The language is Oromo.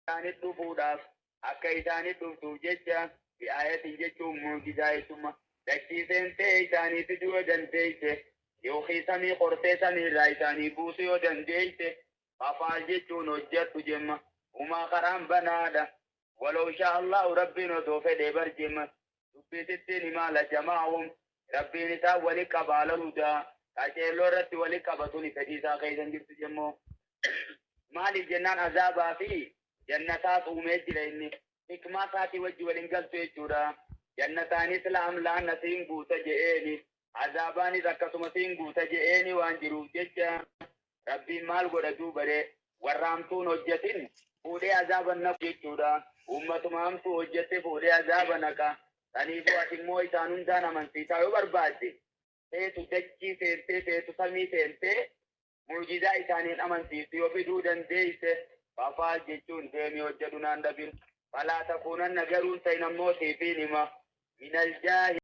Isaanit dhufuudhaaf akka isaanit dhuftuuf jecha bi'aayatin jechuun mu'jizaa jechuuma dachii seentee isaanii fiduu yoo dandeeyse yookii samii kortee samii irraa isaanii buusuu yoo dandeeyse fafaal jechuun hojjadhu jemma humaa karaan banaadha walaw shaa Allaahu Rabbiin odoo fedhee bar jemma dubbii sittiin himaa lajama'ahum Rabbiin isaan wali qaba alal hudaa qaceelloo irratti wali qaba tuni fedhii isaa keessa hin jirtu jemmoo Maaliif jennaan azaabaa fi jannataas uumee jira inni. Hikmaa isaatii wajji wal hin galtu jechuudha. Jannataanis la'amla'anna siin guuta je'eeni. Azaabaanis akkasuma siin guuta je'eeni waan jiruuf jecha Rabbiin maal godha duuba ree? Warra hamtuu hin hojjatin fuudhee azaaba hin naqu jechuudha. Ummatuma hamtuu hojjatte fuudhee azaaba naqa. Saniifuu ati immoo isaan hundaan amansiisaa yoo barbaadde feetu dachii seentee feetu samii seentee Mu'jizaa isaaniin amansiiftu yoo fiduu dandeeyse, fafaal jechuun deemii hojjadhu naan dhabin. Falaa takuunanna garuu hin ta'in ammoo siifiin hima, minal jaahiliin.